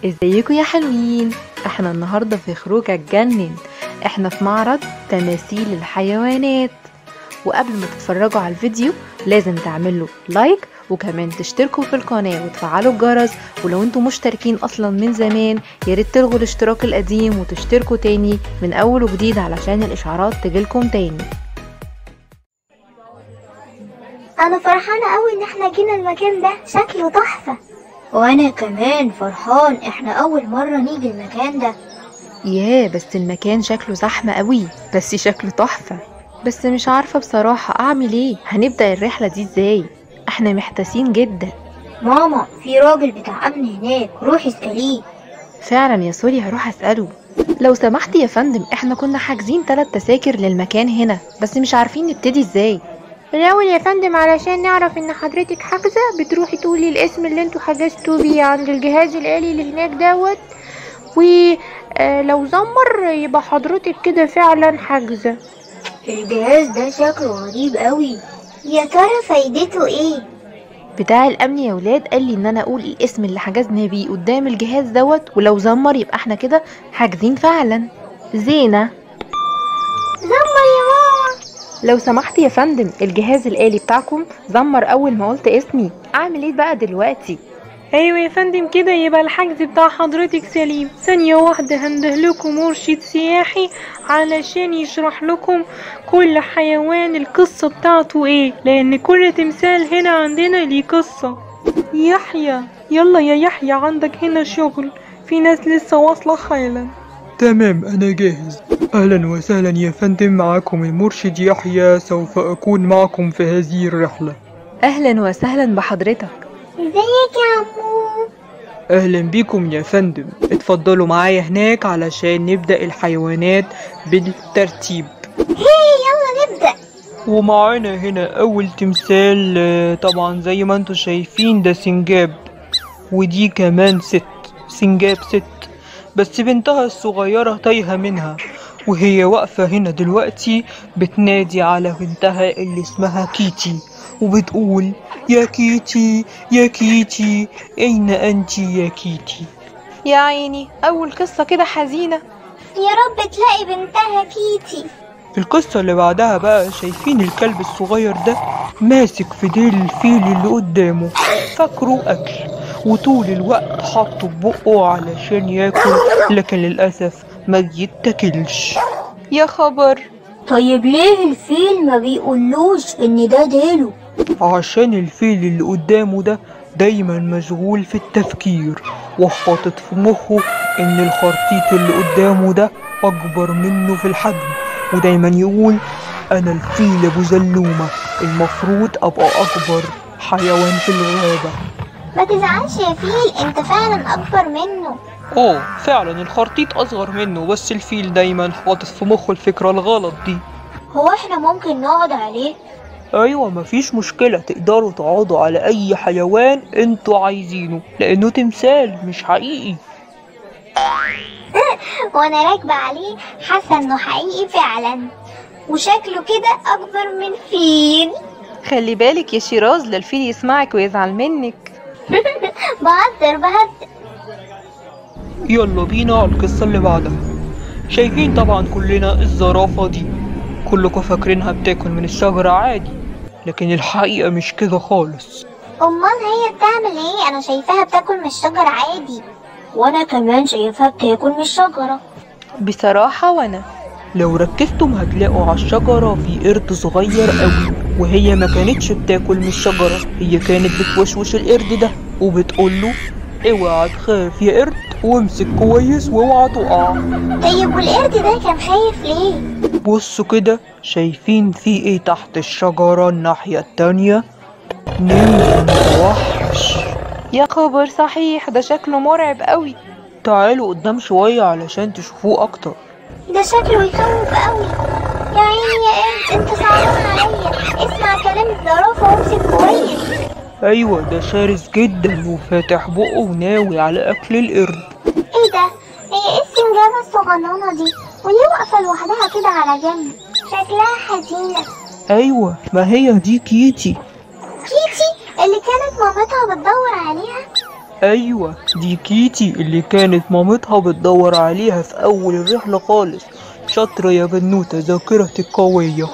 ازيكم يا حلوين؟ احنا النهارده في خروجه تجنن. احنا في معرض تماثيل الحيوانات. وقبل ما تتفرجوا على الفيديو لازم تعملوا like، وكمان تشتركوا في القناة وتفعلوا الجرس. ولو انتم مشتركين اصلا من زمان يا ريت تلغوا الاشتراك القديم وتشتركوا تاني من اول وجديد علشان الاشعارات تجيلكم تاني. انا فرحانة قوي ان احنا جينا المكان ده، شكله تحفة. وانا كمان فرحان، احنا اول مرة نيجي المكان ده. ياه، بس المكان شكله زحمة قوي، بس شكله تحفة. بس مش عارفة بصراحة اعمل ايه، هنبدأ الرحلة دي ازاي؟ احنا محتاسين جدا. ماما، في راجل بتاع امن هناك، روحي اسأليه. فعلا يا سوري، هروح اسأله. لو سمحت يا فندم، احنا كنا حاجزين 3 تذاكر للمكان هنا، بس مش عارفين نبتدي ازاي. الأول يا فندم، علشان نعرف ان حضرتك حاجزة، بتروحي تقولي الاسم اللي انتوا حجزتوا بيه عند الجهاز الآلي اللي هناك دوت، ولو زمر يبقى حضرتك كده فعلا حاجزة. الجهاز ده شكله غريب قوي، يا ترى فايدته ايه؟ بتاع الامن يا ولاد قال لي ان انا اقول الاسم اللي حجزنا بيه قدام الجهاز دوت، ولو زمر يبقى احنا كده حاجزين فعلا. زينة، زمر يا ماما. لو سمحت يا فندم، الجهاز الآلي بتاعكم زمر اول ما قلت اسمي، اعمل ايه بقى دلوقتي؟ ايوه يا فندم، كده يبقى الحجز بتاع حضرتك سليم. ثانية واحدة هندهلكم مرشد سياحي علشان يشرح لكم كل حيوان القصة بتاعته ايه، لان كل تمثال هنا عندنا ليه قصة. يحيى، يلا يا يحيى، عندك هنا شغل، في ناس لسه واصلة حالا. تمام، أنا جاهز. أهلا وسهلا يا فندم، معكم المرشد يحيى، سوف أكون معكم في هذه الرحلة. أهلا وسهلا بحضرتك. ازيك يا عمو؟ أهلا بكم يا فندم، اتفضلوا معايا هناك علشان نبدأ الحيوانات بالترتيب. هي يلا نبدأ. ومعانا هنا أول تمثال، طبعا زي ما انتم شايفين ده سنجاب، ودي كمان ست، سنجاب ست، بس بنتها الصغيرة تايهة منها، وهي واقفة هنا دلوقتي بتنادي على بنتها اللي اسمها كيتي، وبتقول يا كيتي يا كيتي، أين أنت يا كيتي؟ يا عيني، أول قصة كده حزينة. يا رب تلاقي بنتها كيتي. في القصة اللي بعدها بقى شايفين الكلب الصغير ده ماسك في ديل الفيل اللي قدامه، فاكره أكل، وطول الوقت حاطه في بقه علشان ياكل، لكن للأسف ما بيتاكلش. يا خبر. طيب ليه الفيل ما بيقولوش ان ده ديله؟ عشان الفيل اللي قدامه ده دايما مشغول في التفكير، وحاطط في مخه ان الخرطيط اللي قدامه ده اكبر منه في الحجم، ودايما يقول انا الفيل ابو زلومة، المفروض ابقى اكبر حيوان في الغابة. ما تزعلش يا فيل، انت فعلا اكبر منه. فعلا الخرطيط اصغر منه، بس الفيل دايما حاطط في مخه الفكرة الغلط دي. هو احنا ممكن نقعد عليه؟ ايوه، مفيش مشكلة، تقدروا تقعدوا على اي حيوان انتوا عايزينه، لانه تمثال مش حقيقي. وانا راكبة عليه حاسة انه حقيقي فعلا، وشكله كده اكبر من فيل. خلي بالك يا شيراز، لا الفيل يسمعك ويزعل منك. بهزر بهزر. يلا بينا على القصة اللي بعدها. شايفين طبعا كلنا الزرافة دي، كلكم فاكرينها بتاكل من الشجرة عادي، لكن الحقيقة مش كده خالص. امال هي بتعمل ايه؟ انا شايفاها بتاكل من الشجرة عادي. وانا كمان شايفاها بتاكل من الشجرة بصراحة. وانا لو ركزتم هتلاقوا على الشجرة في قرد صغير قوي، وهي ما كانتش بتاكل من الشجرة، هي كانت بتوشوش القرد ده وبتقوله اوعى تخاف يا قرد، وامسك كويس واوعى تقع. طيب والقرد ده كان خايف ليه؟ بصوا كده، شايفين في ايه تحت الشجرة الناحية التانية؟ نمر وحش. يا خبر، صحيح ده شكله مرعب قوي. تعالوا قدام شوية علشان تشوفوه اكتر. ده شكله يخوف قوي. يا عيني يا قرد، انت صعبان عليا، اسمع كلام الزرافة وامسك كويس. ايوه، ده شرس جدا وفاتح بقه وناوي على اكل القرد. ايه ده؟ هي ايه السنجابة الصغننة دي؟ وليه واقفة لوحدها كده على جنب؟ شكلها حزينة. ايوه، ما هي دي كيتي. كيتي اللي كانت مامتها بتدور عليها؟ ايوه دي كيتي اللي كانت مامتها بتدور عليها في اول الرحلة خالص. شاطرة يا بنوتة، ذاكرتك قوية.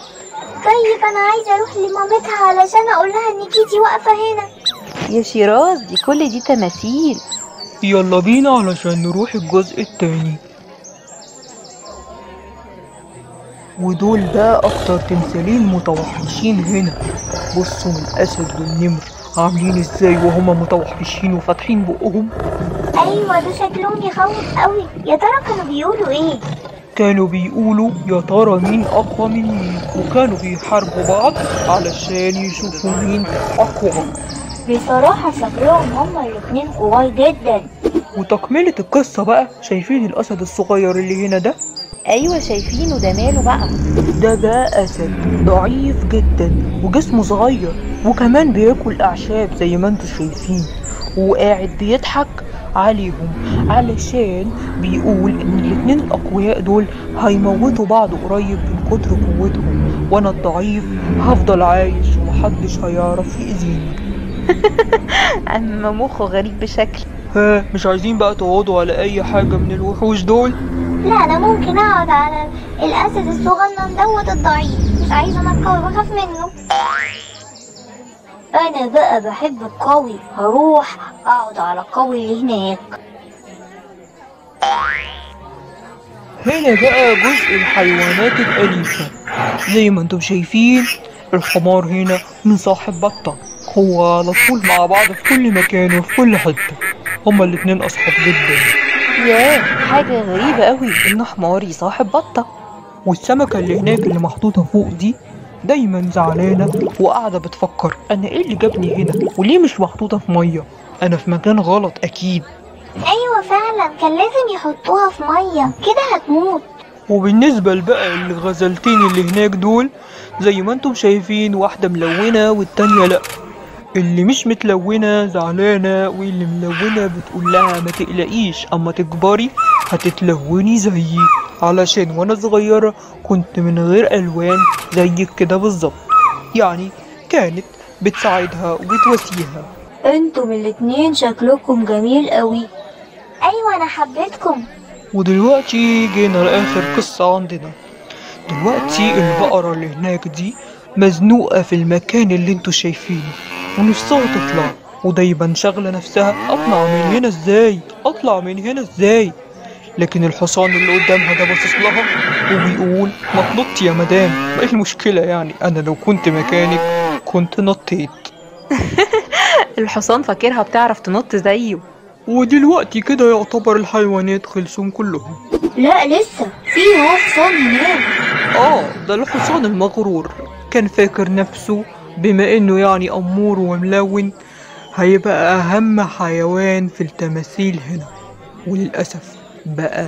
طيب انا عايزة اروح لمامتها علشان اقول لها ان كيتي واقفة هنا. يا شيراز دي كل دي تماثيل. يلا بينا علشان نروح الجزء التاني. ودول بقى اكتر تمثالين متوحشين هنا. بصوا الاسد والنمر عاملين ازاي وهما متوحشين وفاتحين بقهم. ايوه ده شكلهم يخوف قوي. يا ترى كانوا بيقولوا ايه؟ كانوا بيقولوا يا ترى مين اقوى من مين، وكانوا بيحاربوا بعض علشان يشوفوا مين اقوى. بصراحة شكلهم هما الاتنين قوي جدا. وتكملة القصة بقى، شايفين الأسد الصغير اللي هنا ده؟ أيوة شايفينه. ده ماله بقى؟ ده بقى أسد ضعيف جدا وجسمه صغير، وكمان بياكل أعشاب زي ما انتوا شايفين، وقاعد بيضحك عليهم علشان بيقول إن الاتنين الأقوياء دول هيموتوا بعض قريب من كتر قوتهم، وأنا الضعيف هفضل عايش ومحدش هيعرف يأذيني. أما مخه غريب بشكل. ها مش عايزين بقى تقعدوا على أي حاجة من الوحوش دول؟ لا أنا ممكن أقعد على الأسد الصغنن دوت الضعيف، مش عايزة أنا القوي بخاف منه. أنا بقى بحب القوي، هروح أقعد على القوي اللي هناك. هنا بقى جزء الحيوانات الأليفة. زي ما انتم شايفين الحمار هنا من صاحب بطة، هو على طول مع بعض في كل مكان وفي كل حتة، هما الاتنين أصحاب جدا. ياه حاجة غريبة قوي إن حمار يصاحب بطة. والسمكة اللي هناك اللي محطوطة فوق دي دايما زعلانة وقاعدة بتفكر أنا إيه اللي جابني هنا وليه مش محطوطة في مية، أنا في مكان غلط أكيد. أيوة فعلا كان لازم يحطوها في مية كده هتموت. وبالنسبة لبقى الغزالتين اللي هناك دول، زي ما انتم شايفين واحدة ملونة والتانية لأ. اللي مش متلونة زعلانة، واللي ملونة بتقول لها ما تقلقيش اما تكبري هتتلوني زيي، علشان وانا صغيرة كنت من غير الوان زيك كده بالظبط. يعني كانت بتساعدها وبتواسيها. انتم الاتنين شكلكم جميل قوي. ايوه انا حبيتكم. ودلوقتي جينا لاخر قصة عندنا. دلوقتي البقرة اللي هناك دي مزنوقة في المكان اللي انتوا شايفينه ونفسها تطلع، ودايما شغلة نفسها اطلع من هنا ازاي، اطلع من هنا ازاي. لكن الحصان اللي قدامها ده باصص لها وبيقول ما تنطي يا مدام، ما ايه المشكلة يعني، انا لو كنت مكانك كنت نطيت. الحصان فاكرها بتعرف تنط زيه. ودلوقتي كده يعتبر الحيوانات خلصوا كلهم. لا لسه في هو حصان هناك. ده الحصان المغرور، كان فاكر نفسه بما انه يعني امور وملون هيبقى اهم حيوان في التماثيل هنا، وللاسف بقى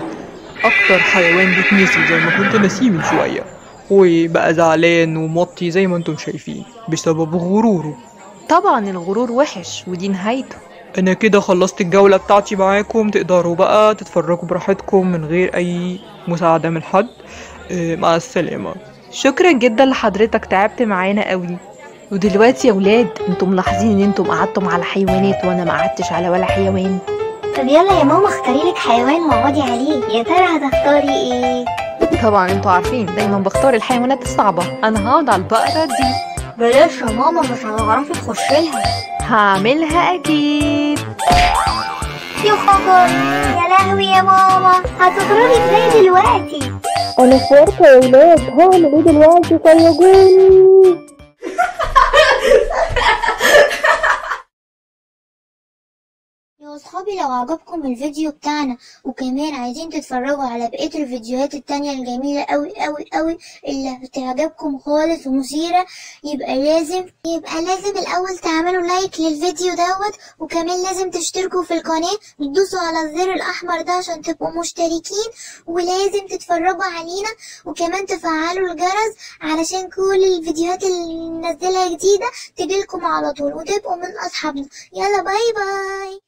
اكتر حيوان بيتنسي زي ما كنت ناسيه من شويه، وبقى زعلان ومطي زي ما انتم شايفين بسبب غروره. طبعا الغرور وحش ودي نهايته. انا كده خلصت الجولة بتاعتي معاكم، تقدروا بقى تتفرجوا براحتكم من غير اي مساعدة من حد. مع السلامة. شكرا جدا لحضرتك، تعبت معانا قوي. ودلوقتي يا ولاد انتم ملاحظين ان انتم قعدتم على حيوانات وانا ما قعدتش على ولا حيوان. طب يلا يا ماما اختاري لك حيوان واقعدي عليه، يا ترى هتختاري ايه؟ طبعا انتوا عارفين دايما بختار الحيوانات الصعبة، انا هقعد على البقرة دي. بلاش يا ماما مش هتعرفي تخشي لها. هعملها اكيد. يا خبر يا لهوي يا ماما، هتخرجي ازاي دلوقتي؟ انا في ورطة يا ولاد، هعمل ايه دلوقتي؟ خرجوني. يا أصحابي لو عجبكم الفيديو بتاعنا وكمان عايزين تتفرجوا على بقية الفيديوهات التانية الجميلة أوي أوي أوي اللي هتعجبكم خالص ومثيرة، يبقى لازم الأول تعملوا like للفيديو دوت، وكمان لازم تشتركوا في القناة وتدوسوا على الزر الأحمر ده عشان تبقوا مشتركين، ولازم تتفرجوا علينا وكمان تفعلوا الجرس علشان كل الفيديوهات اللي ننزلها جديدة تجيلكم على طول وتبقوا من أصحابنا. يلا bye bye.